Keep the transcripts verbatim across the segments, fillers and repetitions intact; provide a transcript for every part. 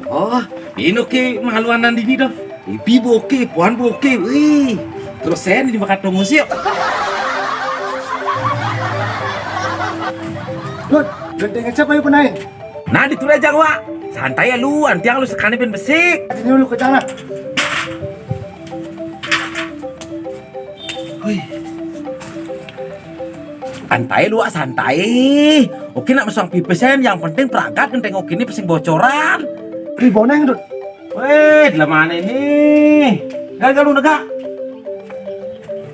Oh, ino ke maluanan dini dah. Ibi boke, puan boke. Wih, terus saya ini makan tongos yuk. Dut, gendeng aja payu penain. Nah, di turun aja, Wak. Santai ya lu, antiang lu sekali ben besik. Ini lu ke sana. Wih. Santai lu, Wak, santai. Oke, nak masang pipis, yang penting pragat genteng oke ini pesing bocoran. Di boneng, Dut. Weh, di mana ini? Gak, gak lu negak.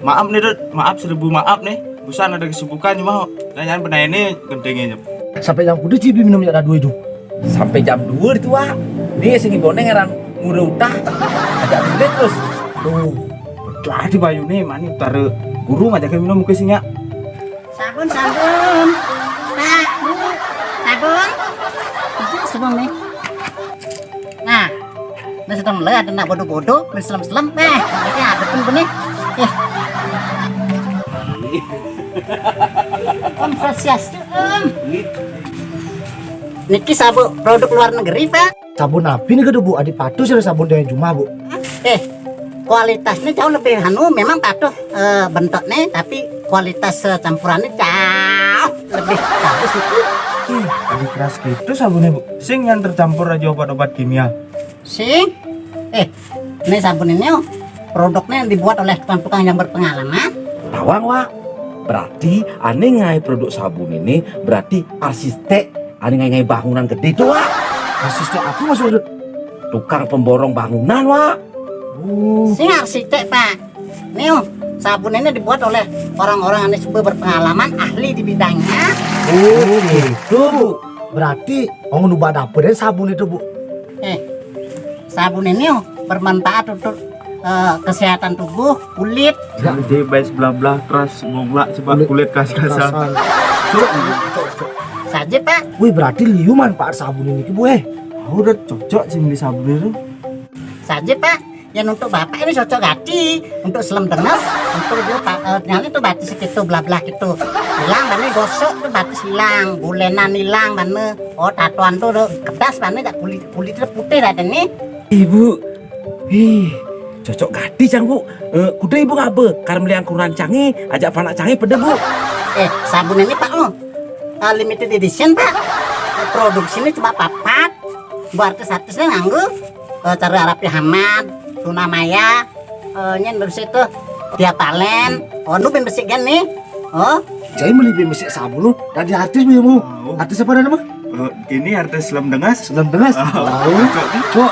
Maaf nih, Dut. Maaf, seribu maaf nih. Busan ada kesibukan cuma nyanyian pernah ini gentengnya. Sampai jam kudu cibi minum ya dua itu. Sampai jam dua itu, Wak. Dia sing boneng ngeran murah utah. Ajak duit terus. Tuh, betul aja Bayu nih, mani utara guru ngajak minum ke sini ya. Sabun, sabun. Pak, Bu, sabun. Itu sabun nih. Nah, ini sedang mulai ada nak bodoh-bodoh, ini selem-selem. Eh, ini ada pun benih. Eh. Om Swastiastu, Om. Niki sabun produk luar negeri, Pak. Sabun api nih gede bu, adi patuh sih sabun dari Juma bu. Eh, kualitasnya jauh lebih anu, memang patuh eh, bentuknya, tapi kualitas eh, campurannya jauh lebih bagus itu. Ih, adi keras gitu sabunnya bu. Sing yang tercampur aja obat-obat kimia. Sing, eh, ini sabun ini oh, produknya yang dibuat oleh tukang-tukang yang berpengalaman. Tawang wa, berarti ane ngai produk sabun ini berarti arsistek. Ane ngai-ngai bangunan gede tuh, Wak. Arsistek apa maksudnya? Tukang pemborong bangunan, Wak. Oh. Sing arsistek, Pak. Nih, oh, sabun ini dibuat oleh orang-orang yang sudah berpengalaman, ahli di bidangnya. Oh, gitu, Bu. Berarti, oh, nubah dapur deh sabun itu, Bu. Eh, sabun ini oh, bermanfaat untuk eh, kesehatan tubuh, kulit. Jadi baik sebelah-belah keras, bonglak sebab kulit keras-kerasan. Saja, Pak. Wih, berarti liu manfaat sabun ini, Bu, eh. Aku udah cocok sih milih sabun itu. Saja, Pak. Yang untuk Bapak ini cocok gati, untuk selem denges, untuk dia Pak, eh, nyali tuh batis gitu, belah-belah gitu. Hilang, mana gosok tuh batis hilang, gulenan hilang, mana, oh, tatoan tuh udah kedas, mana tak kulit, kulitnya putih dah ini. Ibu, ih, cocok gati cang, Bu. Eh, kuda ibu ngapa? Kar meliang kurang canggih, ajak panak canggih pede, Bu. Eh, sabun ini, Pak, oh. Eh, limited edition, Pak. Eh, produksi ini cuma papat. Buat artis-artisnya nganggu. Eh, cara Raffi Ahmad, Luna Maya, eh, nyen bersih tuh. Tia Palen, oh, nu ben bersih kan nih. Oh, jadi meli ben bersih sabun lu, dari artis bu. Artis apa nama? Eh, ini artis Lem Dengas. Lem Dengas. Oh, cocok nih. Cok,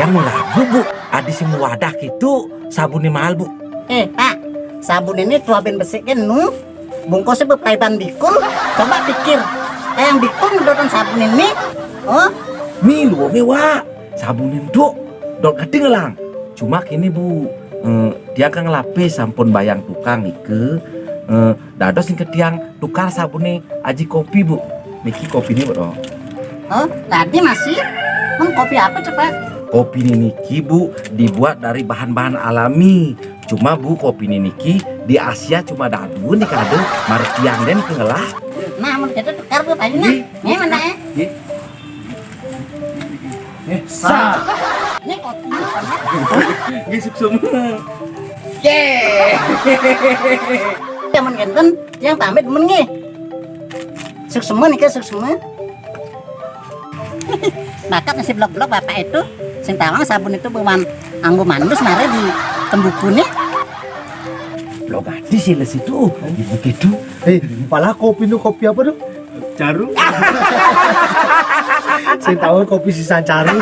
yang lagu, Bu. Adi sing wadah itu sabun mahal, Bu. Eh, Pak, sabun ini tua ben bersih kan nu. Bungkusnya bepaiban bikul. Coba pikir, eh, yang bikul ngedotan sabun ini. Oh, mi lu mewa. Sabun itu dok gede ngelang. Cuma kini, Bu, eh, dia kan ngelapis sampun bayang tukang ike, eh, dados sing ketiang tukar sabune aji kopi, Bu. Niki kopine, Bu, dong. Oh, tadi masih? Hmm, kopi apa coba? Kopi ini niki, Bu, dibuat dari bahan-bahan alami. Cuma, Bu, kopi ini niki di Asia cuma dadu nih kade, martiang den kengelah. Nah, mun gitu tukar, Bu, payu nah. Ini mana, eh? Nggih. Eh, sa. Ini kopi apa? Nggih, suksma. Ye. Jaman ngenten, yang pamit men nggih. Suksma niki, suksma. Bakat si blok-blok bapak itu, sing tawang sabun itu buman anggo mandus mare di tembuku nih. Blok ati sih les itu, di bukit itu. Eh, pala kopi nu kopi apa tuh? Caru. Saya tahu kopi sisan caru.